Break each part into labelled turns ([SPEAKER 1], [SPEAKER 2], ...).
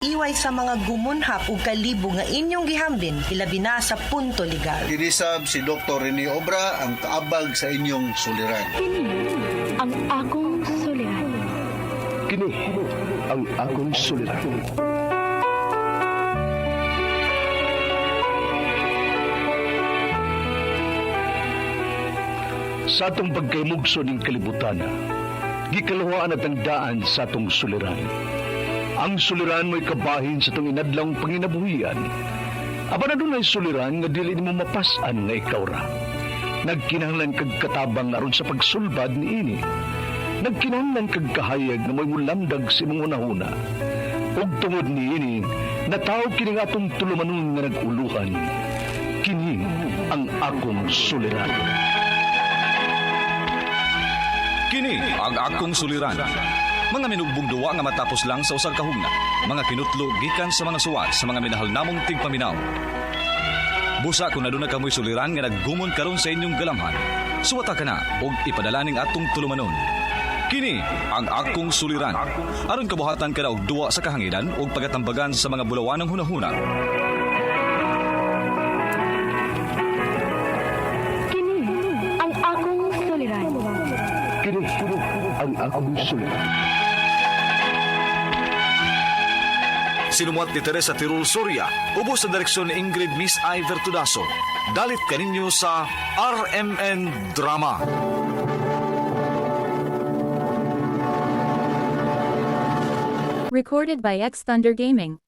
[SPEAKER 1] Iway sa mga gumunhap ug kalibo nga inyong gihambin hilabi na sa punto legal.
[SPEAKER 2] Kinisab si Dr. Rene Obra ang kaabag sa inyong suliran.
[SPEAKER 3] Kini ang akong suliran.
[SPEAKER 4] Kini ang akong suliran. Sa atong pagkaymugso ning kalibutan, gikaluhaan at ang daan sa atong suliran. Ang suliran mo'y kabahin sa atong inadlang panginabuhian. Apan adunay suliran nga dili nimo mapas-an nga ikaw ra. Nagkinahanglan kag katabang aron sa pagsulbad niini. Nagkinahanglan kag kahayag nga mo'y mulamdag sa imong hunahuna. Ug tungod niini, nataw kini nga atong tulumanon nga nag-uluhan. Kini ang akong suliran.
[SPEAKER 5] Kini ang akong suliran. Mga minugbong duwa nga matapos lang sa usag kahugna. Mga kinutlo gikan sa mga suwat sa mga minahal namong tigpaminaw. Busa kung aduna kamoy suliran nga naggumon karon sa inyong galamhan. Suwata ka na og ipadala ning atong tulumanon. Kini ang akong suliran. Aron kabuhatan ka na og duwa sa kahanginan ug pagatambagan sa mga bulawanong hunahuna.
[SPEAKER 3] Kini ang akong suliran.
[SPEAKER 4] Kini ang akong suliran.
[SPEAKER 5] Sinumuat ni Teresa Tirul Soria, ubos sa direksyon ni Ingrid Miss I. Vertudaso. Dalit kaninyo sa RMN Drama.
[SPEAKER 6] Recorded by X Thunder Gaming.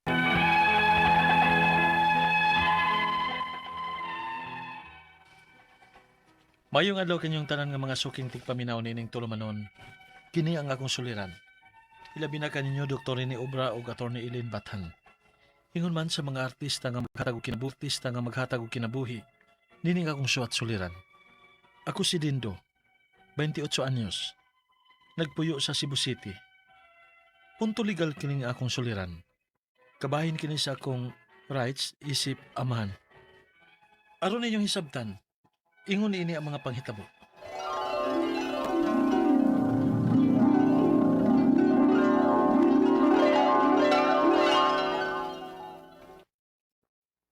[SPEAKER 7] Mayong adlaw kanyong tanan nga mga suking tigpaminaw nining tulumanon. Kini ang akong suliran. Ilabi na kaninyo Dr. Rene Obra ug Attorney Eileen Bathan. Ingon man sa mga artista nga maghatag og kinabuhi, artista nga maghatag og kinabuhi, nining akong suwat suliran. Ako si Dindo, 28 anyos. Nagpuyo sa Cebu City. Punto legal kining akong suliran. Kabahin kini sa akong rights isip amahan. Aron ninyong hisabtan, ingon niini ang mga panghitabo.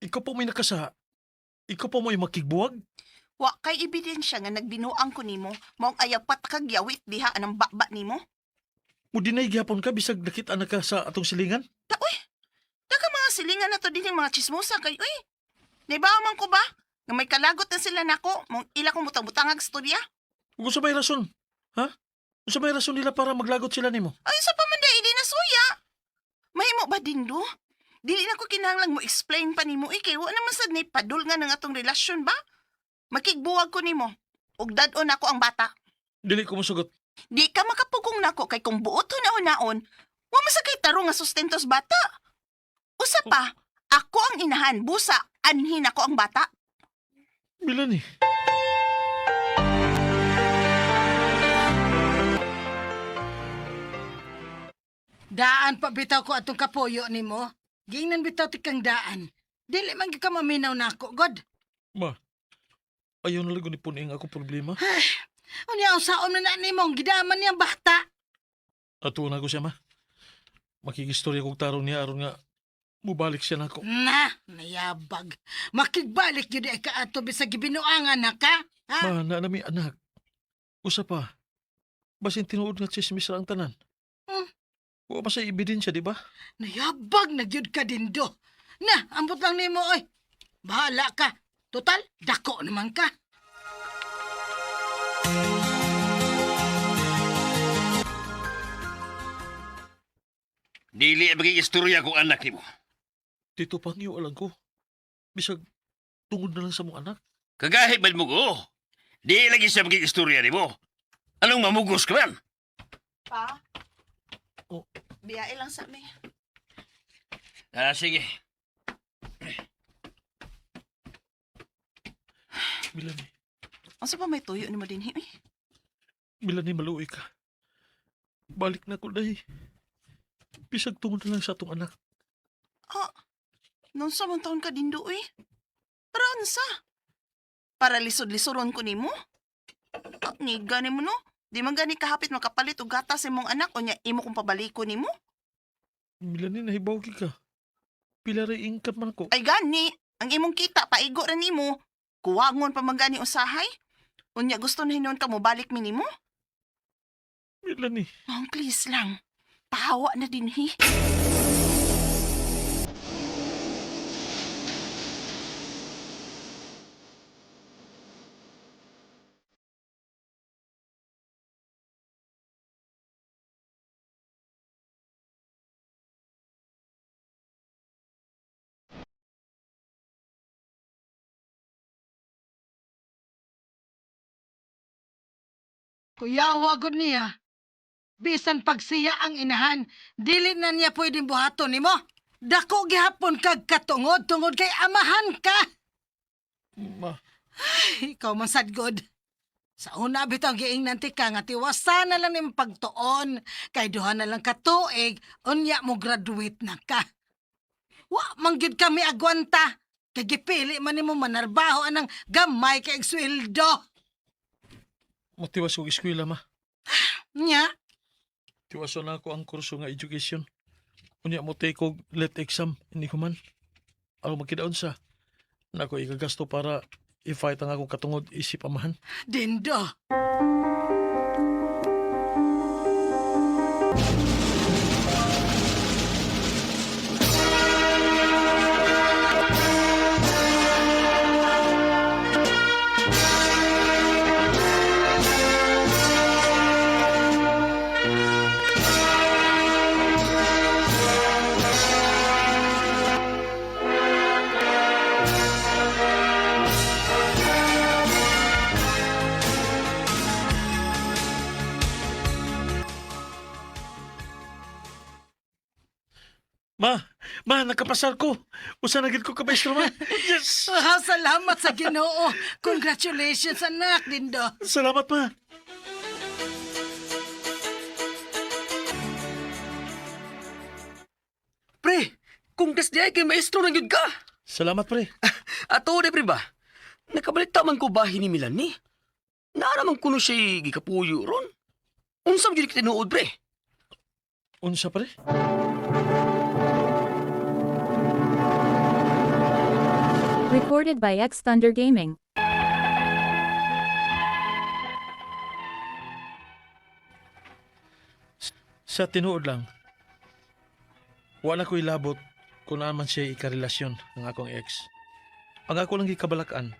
[SPEAKER 7] Ikaw po may nakasa. Ikaw po may makigbuwag.
[SPEAKER 8] Wa kay ebidensya nga nagbinuang ko nimo, maong ayaw patakag yawit diha anang baba nimo.
[SPEAKER 7] Mudinay gihapon ka bisag nakita na ka sa atong silingan.
[SPEAKER 8] Ta uy, daga mga silingan na to din yung mga chismosa kay uy. Naibaw man ko ba? Nga may kalagot na sila nako, maong ila kong butang-butangag storya.
[SPEAKER 7] Ug unsa may rason? Ha? Unsa may rason nila para maglagot sila nimo?
[SPEAKER 8] Ay sa pamanday ili na suya. Mahimo ba dindo? Dili na ko kinahanglang mo explain pa nimo eh, kay wa naman sad ni padul nga ng atong relasyon ba? Makigbuwag ko nimo. Ug dad-on ako ang bata.
[SPEAKER 7] Dili ko mosugot.
[SPEAKER 8] Di ka makapugong nako kay kung buot hunahunaon, wa man sa kay tarong nga sustentos bata. Usa pa, ako ang inahan, busa, anhin ako ang bata.
[SPEAKER 7] Bila ni.
[SPEAKER 9] Daan pa bitaw ko atong kapuyo nimo. Gingnan bitaw ti kang daan. Dili man gyud ka maminaw nako, God.
[SPEAKER 7] Ma. Ayaw na lang ni puning ako problema.
[SPEAKER 9] Unya unsaon na na nimo gidaman niyang bata.
[SPEAKER 7] Ato na ko siya ma. Makigistorya kog tarong niya aron nga mubalik siya nako.
[SPEAKER 9] Na, nayabag. Makigbalik gyud ay kaato bisag gibinuangan na ka. Ha?
[SPEAKER 7] Ma, na nami anak. Usa pa. Basin tinuod nga chismis ra ang tanan.
[SPEAKER 9] Hmm.
[SPEAKER 7] Wa pa sa ebidensya, di ba?
[SPEAKER 9] Nayabag na gyud ka dindo. Na, ambot lang nimo oy. Bahala ka. Total, dako naman ka.
[SPEAKER 10] Dili maging istorya kung anak nimo.
[SPEAKER 7] Tito Pangyo, alam ko. Bisag tungod na lang sa mong anak.
[SPEAKER 10] Kagahi man mo ko. Di lagi siya maging istorya nimo. Anong mamugos ka man?
[SPEAKER 8] Pa?
[SPEAKER 7] Oh.
[SPEAKER 8] Biyae lang sa mi.
[SPEAKER 10] Ah, sige.
[SPEAKER 7] Milani,
[SPEAKER 8] Unsa pa may tuyo nimo dinhi? Uy?
[SPEAKER 7] Milani, maluoy ka. Balik na ko dahi. Bisag tungod na lang sa atong anak.
[SPEAKER 8] Ah, nunsa man taon ka dindo uy? Para unsa? Para lisod-lisoron ko nimo? Ah, niga nimo no? Di man gani kahapit makapalit og gatas imong anak unya imo kong pabaliko nimo?
[SPEAKER 7] Milani, nahibaw gyud ka. Pila ray income man ko.
[SPEAKER 8] Ay gani, ang imong kita paigo ra nimo. Kuwangon pa man gani usahay. Unya gusto na hinuon ka mo balik mi nimo?
[SPEAKER 7] Milani.
[SPEAKER 8] Oh, please lang. Pahawa na din hi.
[SPEAKER 9] Kuyawa gud niya. Bisan pagsiya ang inahan, dili na niya pwedeng buhaton nimo. Dako gihapon kag katungod tungod kay amahan ka.
[SPEAKER 7] Ma,
[SPEAKER 9] Ay, ikaw man sad god. Sa una bitaw giingnan ti ka nga tiwasan na lang nimong pagtuon kay duha na lang ka tuig unya mo graduate na ka. Wa man gyud kami agwanta kay gipili man nimo manarbaho anang gamay kay sweldo.
[SPEAKER 7] matiwas kog eskwela, ma.
[SPEAKER 9] Nya,
[SPEAKER 7] Tiwason na ako ang kurso nga education. Unya mo take og late exam, hindi ko man. Aron magkidaon sa. Nako ikagasto para i-fight ang akong katungod isip amahan.
[SPEAKER 9] Dindo.
[SPEAKER 7] Ma, ma, nakapasar ko. Usa na gid ko ka maestro, ma. Yes!
[SPEAKER 9] Ah, salamat sa Ginoo. Congratulations anak, Dindo.
[SPEAKER 7] Salamat, ma.
[SPEAKER 11] Pre, kung kas di ay kay maestro na gyud ka.
[SPEAKER 7] Salamat, pre.
[SPEAKER 11] Ato de pre ba? Nakabalita man ko bahin ni Milani. Naara man kuno siya gikapuyo ron. Unsa man gyud ka tinuod pre?
[SPEAKER 7] Unsa, pre?
[SPEAKER 6] Recorded by X Thunder Gaming.
[SPEAKER 7] Sa tinuod lang, wala ko'y labot kung naman siya ikarelasyon ng akong ex. Ang ako lang gikabalakan,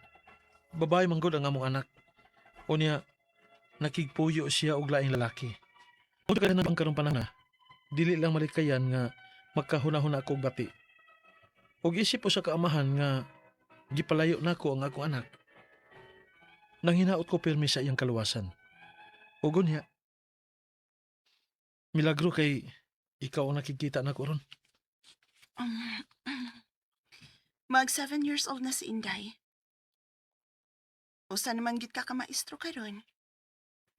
[SPEAKER 7] babae manggod ang among anak. Unya, nakigpuyo siya og laing lalaki. Kung ka na ang karong panahon na, dili lang malikayan nga magkahuna-huna ako og bati. Og isip ko sa kaamahan nga gipalayo nako ang akong anak. Nang hinaot ko pirmi sa iyang kaluwasan. Ug unya, milagro kay ikaw ang nakikita nako ron.
[SPEAKER 8] Mag 7 years old na si Inday. Usa naman gid ka ka maestro karon.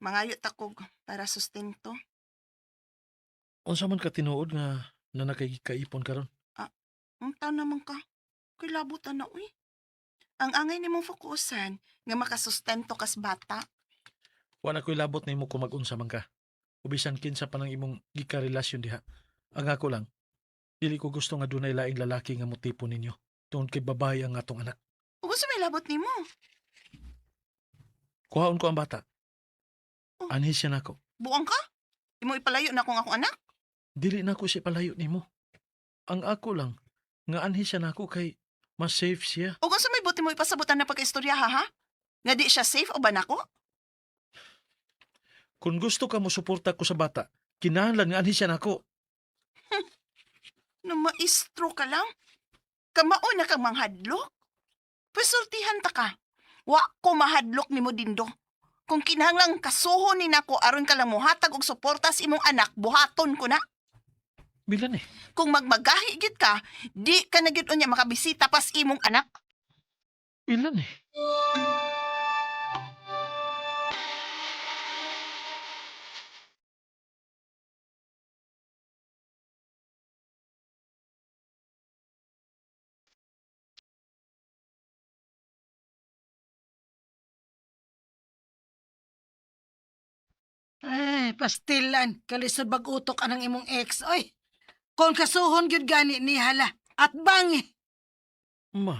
[SPEAKER 8] Mangayo ta kog para sustento.
[SPEAKER 7] Unsa man ka tinuod nga na nakikaipon karon?
[SPEAKER 8] Unta naman ka. Kay labutan na uy. Ang angay nimong fokusan nga makasustento kas bata.
[SPEAKER 7] Wala ko'y labot nimo kung mag-unsa man ka. O bisan kinsa pa nang imong gikarelasyon diha. Ang ako lang, dili ko gusto nga dunay laing lalaki nga motipo ninyo. Tungod kay babae ang atong anak.
[SPEAKER 8] Ug unsa may labot nimo?
[SPEAKER 7] Kuhaon ko ang bata.
[SPEAKER 8] Oh.
[SPEAKER 7] Anhi siya nako.
[SPEAKER 8] Buang ka? Imo ipalayo na kung akong anak?
[SPEAKER 7] Dili nako siya palayo nimo. Ang ako lang, nga anhi siya nako kay mas safe siya.
[SPEAKER 8] Ug unsa may buti mo ipasabutan na pagkaistorya ha ha? Nga di siya safe o ba nako?
[SPEAKER 7] Kung gusto ka mo suporta ko sa bata, kinahanglan nga anhi siya nako.
[SPEAKER 8] No maestro ka lang. Kamao na kang manghadlok. Pasultihan ta ka. Wa ko mahadlok nimo Dindo. Kung kinahanglang kasuho ni nako aron ka lang mohatag og suporta sa imong anak, buhaton ko na.
[SPEAKER 7] Bilan eh.
[SPEAKER 8] Kung magmagahi gid ka, di ka na gyud unya makabisita pas imong anak.
[SPEAKER 7] Ilan eh.
[SPEAKER 9] Ay, pastilan. Kalisod bag-utok anang imong ex. Oy, Kung kasuhon gyud gani ni hala at bangi.
[SPEAKER 7] Ma.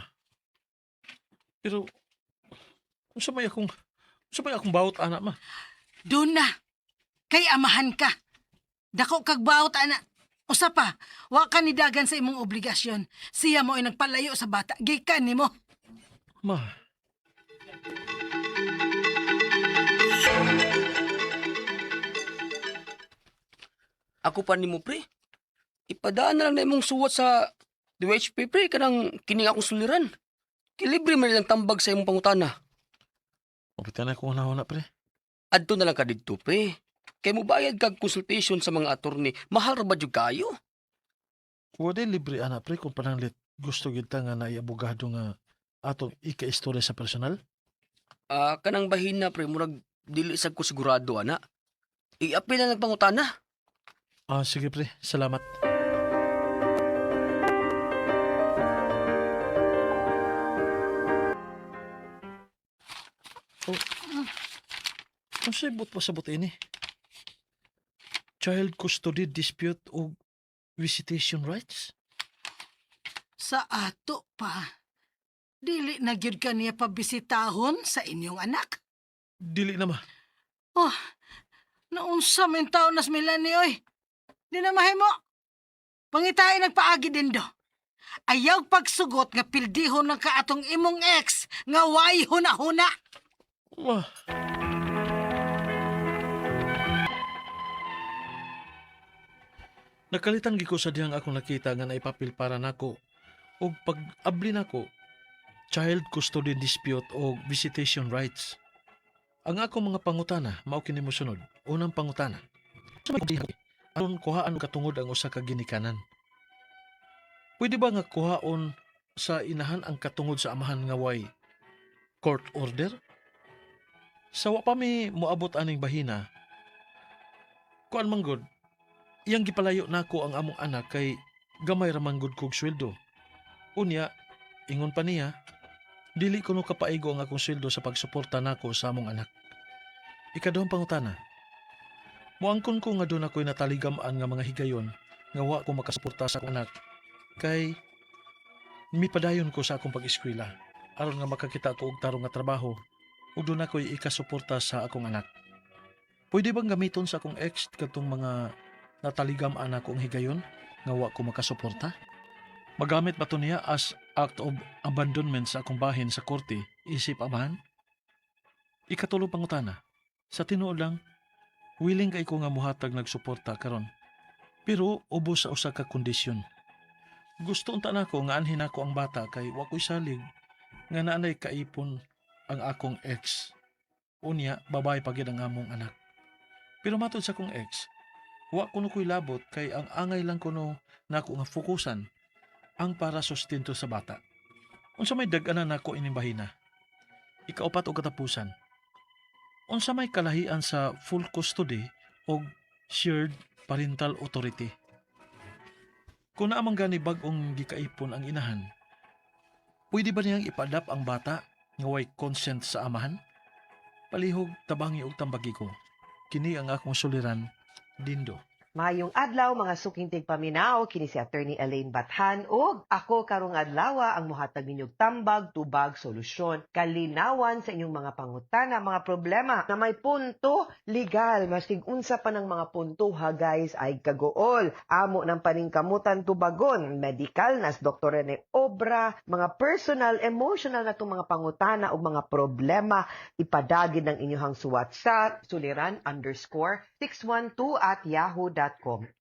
[SPEAKER 7] Pero unsa may akong bawot ana, ma?
[SPEAKER 9] Doon na. Kay amahan ka. Dako kag bawot ana. Usa pa, wa ka nidagan sa imong obligasyon. Siya mo ay nagpalayo sa bata. Gikan nimo.
[SPEAKER 7] Ma.
[SPEAKER 11] Ako pa nimo pre. Ipadaan na lang na imong suwat sa DHP pre kanang kining akong suliran. Kilibre man nilang tambag sa imong pangutana.
[SPEAKER 7] Mapitan na kung una pre.
[SPEAKER 11] Adto na lang ka didto pre. Kay mobayad kag consultation sa mga attorney, mahal ra ba jud kayo?
[SPEAKER 7] Wala libre ana pre kung pananglit gusto gid ta nga naay abogado nga atong ika-istorya sa personal.
[SPEAKER 11] Ah, kanang bahin na pre, murag dili sad ko sigurado ana. I-apil na lang pangutana.
[SPEAKER 7] Ah, sige pre, salamat. Oh. Unsay but pasabot ini? Child custody dispute o visitation rights?
[SPEAKER 9] Sa ato pa. Dili na gyud ka niya pabisitahon sa inyong anak.
[SPEAKER 7] Dili na ma.
[SPEAKER 9] Oh, naunsa man taon nas Melanie oy. Di na mahimo. Pangitain nagpaagi din do. Ayaw pagsugot nga pildihon ng kaatong imong ex nga way huna-huna.
[SPEAKER 7] Ma. Nakalitan gi ko sa dihang akong nakita nga naipapil para nako og pag-abli nako child custody dispute o visitation rights. Ang akong mga pangutana mao kini mosunod. Unang pangutana. Aron kuhaan katungod ang usa ka ginikanan? Pwede ba nga kuhaon sa inahan ang katungod sa amahan nga way court order? Sa wa pa mi moabot aning bahina, kuan man gud, iyang gipalayo nako ang among anak kay gamay ra man gud kog sweldo. Unya, ingon pa niya, dili kuno kapaigo ang akong sweldo sa pagsuporta nako sa among anak. Ikaduhang pangutana, moangkon ko nga doon ako'y nataligam-an nga mga higayon nga wa ko makasuporta sa akong anak kay mipadayon ko sa akong pag-eskwela aron nga makakita ko og tarong nga trabaho ug doon ako'y ikasuporta sa akong anak. Pwede bang gamiton sa akong ex katong mga nataligam-an akong higayon nga wa ko makasuporta? Magamit ba to niya as act of abandonment sa akong bahin sa korte isip amahan? Ikatulong pangutana, sa tinuod lang, willing kay ko nga muhatag nagsuporta karon. Pero ubos sa usa ka kondisyon. Gusto unta nako nga anhin nako ang bata kay wa ko'y salig nga naanay kaipon ang akong ex. Unya, babae pa gyud ang among anak. Pero matod sa akong ex, wa kuno ko'y labot kay ang angay lang kuno nako nga fokusan ang para sustento sa bata. Unsa may dag-anan nako ining bahina? Ikaupat og katapusan. Unsa may kalahian sa full custody og shared parental authority? Kung naa man gani bag-ong gikaipon ang inahan, pwede ba niyang ipa-adopt ang bata nga way consent sa amahan? Palihog tabangi og tambagi ko. Kini ang akong suliran, Dindo.
[SPEAKER 1] Mayong adlaw mga suking tigpaminaw, kini si Attorney Elaine Bathan ug ako karong adlaw ang mohatag ninyong tambag, tubag, solusyon, kalinawan sa inyong mga pangutana, mga problema na may punto legal. Masig unsa pa ng mga punto ha guys ay kagool. Amo ng paningkamutan tubagon, medical nas Dr. Rene Obra, mga personal, emotional na itong mga pangutana ug mga problema, ipadagin ng inyong suwat sa suliran_612@yahoo.com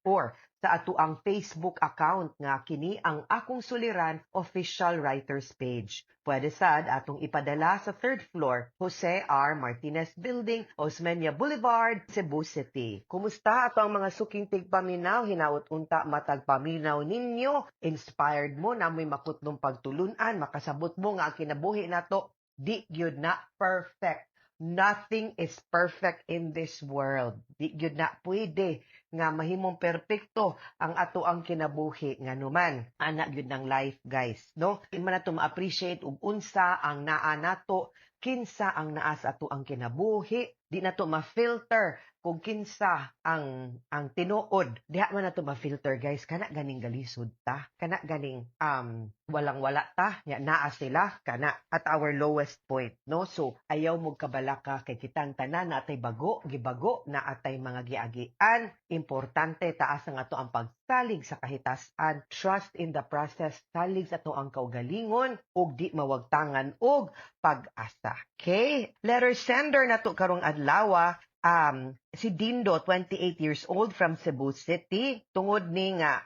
[SPEAKER 1] or sa atuang Facebook account nga kini ang Akong Suliran official writers page. Pwede sad atong ipadala sa third floor, Jose R. Martinez Building, Osmeña Boulevard, Cebu City. Kumusta ato ang mga suking tigpaminaw? Hinaot unta matag paminaw ninyo. Inspired mo na mo'y makutnong pagtulunan, makasabot mo nga ang kinabuhi nato di gyud na perfect. Nothing is perfect in this world. Di gyud na pwede nga mahimong perpekto ang ato ang kinabuhi nganuman. Ana gyud ng life, guys, no? Di man nato ma-appreciate ug unsa ang naa nato, kinsa ang naa sa ato ang kinabuhi, di nato ma-filter. Kung kinsa ang tinuod, diha man nato ma-filter, guys. Kana ganing galisod ta, kana ganing walang wala ta nya, naa sila kana at our lowest point, no? So ayaw mo kabalaka kay kitang tanan natay bago, gibago na atay mga giagian. Importante, taas ang ato ang pagsalig sa kahitasan, trust in the process, salig sa ato ang kaugalingon ug di mawagtangan og pag-asa. Okay, letter sender nato karong adlaw, si Dindo, 28 years old, from Cebu City. Tungod ni nga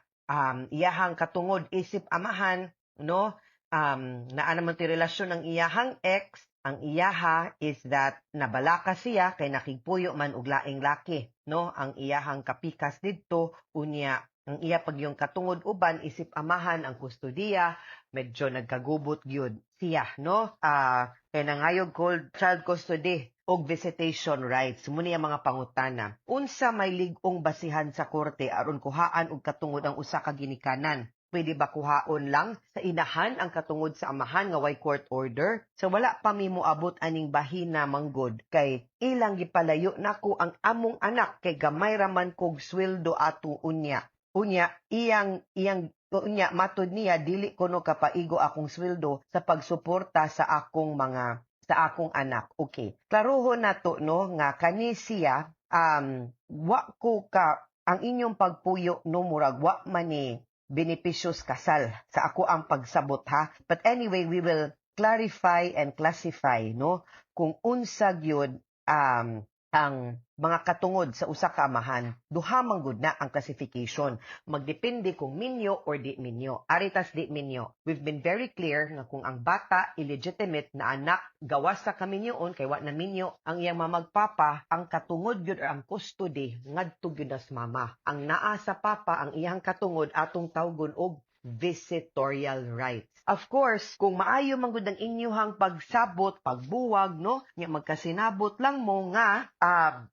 [SPEAKER 1] iyahang katungod isip amahan, no, naa naman ti relasyon ng iyahang ex. Ang iyaha is that nabalaka siya kay nakigpuyo man og laing laki, no, ang iyahang kapikas didto. Unya ang iya pag yung katungod uban isip amahan, ang kustodiya, medyo nagkagubot gyud siya, no? Kay nangayog cold child custody og visitation rights. Muni ang mga pangutana. Unsa may lig-ong basihan sa korte aron kuhaan og katungod ang usa ka ginikanan? Pwede ba kuhaon lang sa inahan ang katungod sa amahan nga way court order? So wala pa mi moabot aning bahina manggod kay ilang gipalayo nako ang among anak kay gamay ra man kog sweldo ato unya. Unya iyang iyang unya matod niya, dili kuno kapaigo akong sweldo sa pagsuporta sa akong anak. Okay. Klarohon nato, no, nga kani siya, wa ko ka ang inyong pagpuyo, no, murag wa man ni benepisyo sa kasal sa ako ang pagsabot ha. But anyway, we will clarify and classify, no, kung unsa gyud ang mga katungod sa usa ka amahan. Duha man gud na ang classification. Magdepende kung minyo or di minyo. Ari tas di minyo. We've been very clear nga kung ang bata illegitimate na anak, gawas sa kaminyoon kay wa na minyo ang iyang mamagpapa, ang katungod gyud or ang custody ngadto gyud na sa mama. Ang naa sa papa, ang iyang katungod atong tawgon og visitorial rights. Of course, kung maayo man gud ang inyuhang pagsabot, pagbuwag, no, nya magkasinabot lang mo nga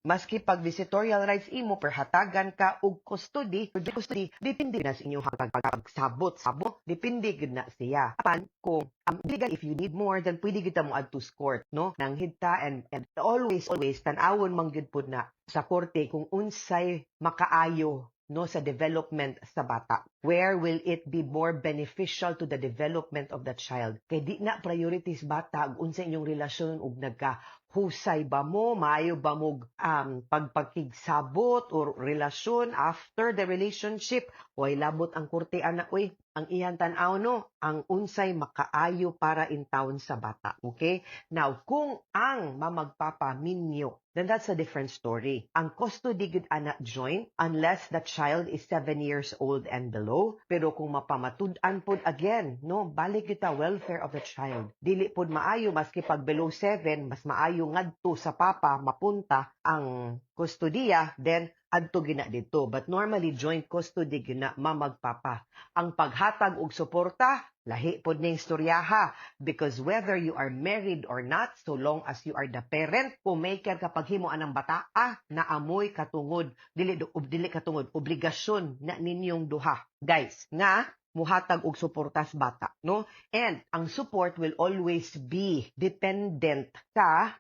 [SPEAKER 1] maski pag visitorial rights imo perhatagan ka og custody, custody depende na sa inyuhang pagsabot, sabo, depende gud na siya. Apan kung legal, if you need more, then pwede kita mo adto sa court, no? Nang hidta and always, always tan-awon man gyud pud na sa korte kung unsay makaayo, no, sa development sa bata. Where will it be more beneficial to the development of the child? Kay di na priorities bata ug unsa inyong relasyon ug nagka husay ba mo, maayo ba mo pagpakigsabot or relasyon after the relationship, way labot ang korte ana oy. Ang iyang tan-aw, no, ang unsay makaayo para in town sa bata. Okay? Now, kung ang mamagpapa minyo, then that's a different story. Ang custody gud ana joint unless the child is 7 years old and below. Pero kung mapamatud-an pod again, no, balik kita welfare of the child. Dili pod maayo maski pag below 7, mas maayo ngadto sa papa mapunta ang kustodiya, then adto gina dito. But normally joint custody gina mamagpapa. Ang paghatag og suporta, lahi pod ning istoryaha, because whether you are married or not, so long as you are the parent, kung may care kapag himo anang bata, naamoy katungod, dili katungod, obligasyon na ninyong duha, guys, nga muhatag og suporta sa bata, no? And ang support will always be dependent sa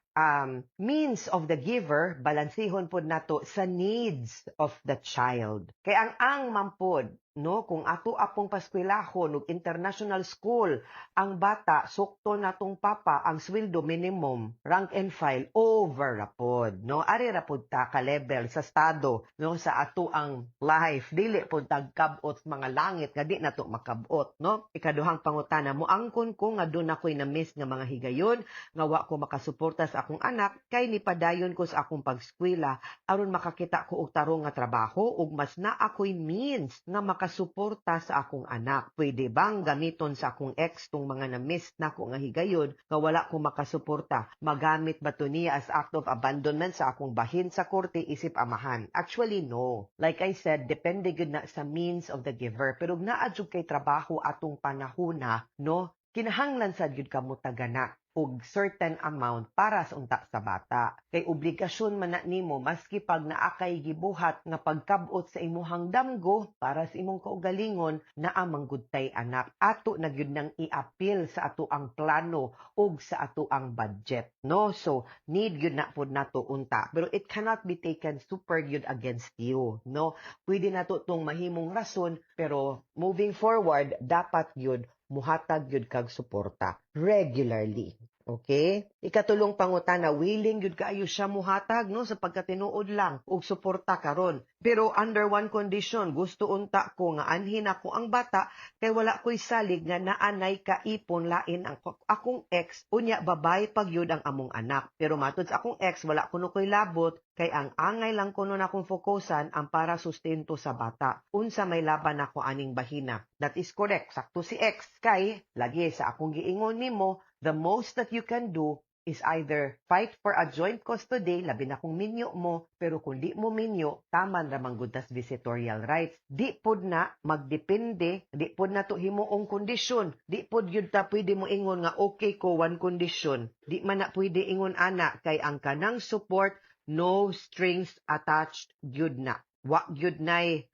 [SPEAKER 1] means of the giver, balansihon pod nato sa needs of the child. Kay ang mampod, no, kung ato apong paskwelahon og international school ang bata, sukto natong papa ang sweldo minimum, rank and file, over ra pod, no? Ari ra pod ta ka level sa estado, no, sa ato ang life. Dili pod tagkab-ot mga langit nga di nato makab-ot, no? Ikaduhang pangutana, moangkon ko nga doon ako'y na-miss nga mga higayon nga wa ko makasuporta sa akong anak kay nipadayon ko sa akong pagskwela aron makakita ko og tarong nga trabaho ug mas naa ako'y means nga makasuporta sa akong anak. Pwede bang gamiton sa akong ex tong mga na-miss nako nga higayon nga wala ko makasuporta? Magamit ba to niya as act of abandonment sa akong bahin sa korte isip amahan? Actually, no. Like I said, depende gud na sa means of the giver. Pero naa jud kay trabaho atong panahona, no? Kinahanglan sad gyud kamo tagana. Og certain amount para sa unta sa bata. Kay obligasyon man na nimo maski pag naa kay gibuhat nga pagkabot sa imuhang damgo para sa imong kaugalingon, naa man gud tay anak. Ato na gyud nang i-appeal sa ato ang plano ug sa ato ang budget, no? So need gyud na pud nato unta, pero it cannot be taken super gyud against you, no? Pwede nato tong mahimong rason, pero moving forward dapat gyud muhatag gyud kag suporta regularly. Okay? Ikatulong pangutana, willing gyud kaayo siya muhatag, no, sa pagkatinuod lang og suporta karon. Pero under one condition, gusto unta ko nga anhin ako ang bata kay wala ko'y salig nga naanay kaipon lain ang akong ex, unya babay pagyud ang among anak. Pero matud sa akong ex, wala kuno ko'y labot kay ang angay lang kuno na akong fokusan ang para sustento sa bata. Unsa may laban ako aning bahina? That is correct. Sakto si ex kay lagi sa akong giingon nimo, the most that you can do is either fight for a joint custody, labi na kung minyo mo, pero kung di mo minyo, taman ra man gud tas visitorial rights. Di pod na magdepende, di pod na to himuong kondisyon. Di pod gyud ta pwede mo ingon nga okay ko one condition. Di man na pwede ingon ana kay ang kanang support, no strings attached gyud na. Wa gyud nay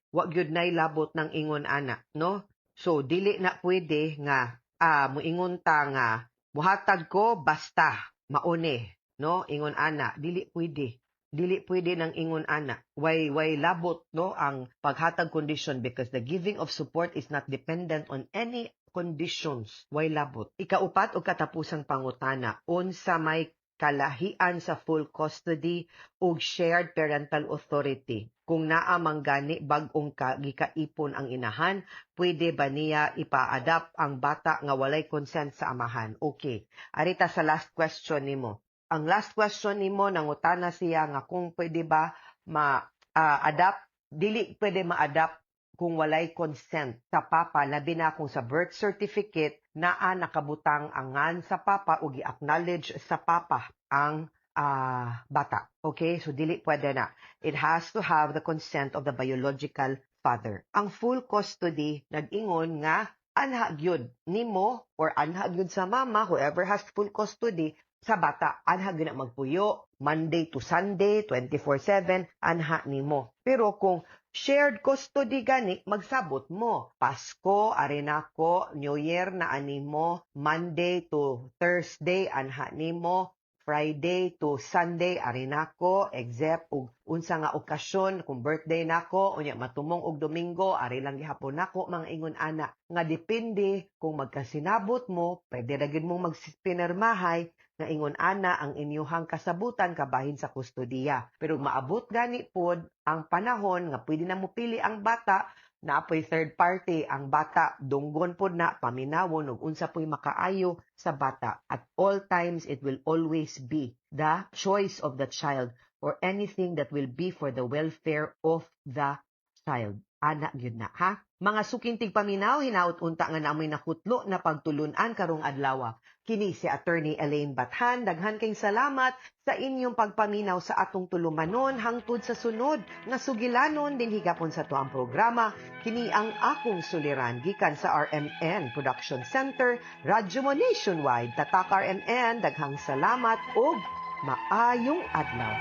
[SPEAKER 1] labot ng ingon ana, no? So dili na pwede nga muingon ta nga muhatag ko basta mauni, no? Ingon ana, dili pwede. Dili pwede nang ingon ana. Way labot, no, ang paghatag condition because the giving of support is not dependent on any conditions. Way labot. Ikaupat o katapusang pangutana, unsa may kalahian sa full custody ug shared parental authority? Kung naa man gani bag-ong gikaipon ang inahan, pwede ba niya ipa-adopt ang bata nga walay consent sa amahan? Okay. Arita sa last question nimo. Ang last question nimo, nangutana siya nga kung pwede ba ma-adopt, dili pwede ma-adopt kung walay consent sa papa, labi na kung sa birth certificate naa nakabutang ang ngan sa papa o gi-acknowledge sa papa ang bata. Okay? So dili pwede na. It has to have the consent of the biological father. Ang full custody, nag-ingon nga anha gyud nimo or anha gyud sa mama, whoever has full custody sa bata, anha gyud na magpuyo Monday to Sunday, 24/7 anha nimo. Pero kung shared custody gani, magsabot mo. Pasko, ari nako, New Year na animo, Monday to Thursday anha nimo, Friday to Sunday ari nako, except og unsa nga okasyon, kung birthday nako, unya matumong og Domingo, ari lang gihapon nako, mga ingon ana nga depende kung magkasinabot mo, pwede ra gyud mong magpinirmahay nga ingon ana ang inyuhang kasabutan kabahin sa kustodiya. Pero maabot gani pod ang panahon nga pwede na mopili ang bata, naapoy third party ang bata, dunggon pod na, paminawon ug unsa po'y makaayo sa bata. At all times, it will always be the choice of the child or anything that will be for the welfare of the child. Ana gyud na, ha? Mga suking tigpaminaw, hinaut unta nga namoy nakutlo na pagtulunan karong adlaw. Kini si Attorney Elaine Bathan. Daghan kayong salamat sa inyong pagpaminaw sa atong tulumanon hangtod sa sunod nga sugilanon dinhi gapon sa atuang programa. Kini ang Akong Suliran gikan sa RMN Production Center, Radyo Mo Nationwide. Tatak RMN, daghang salamat ug maayong adlaw.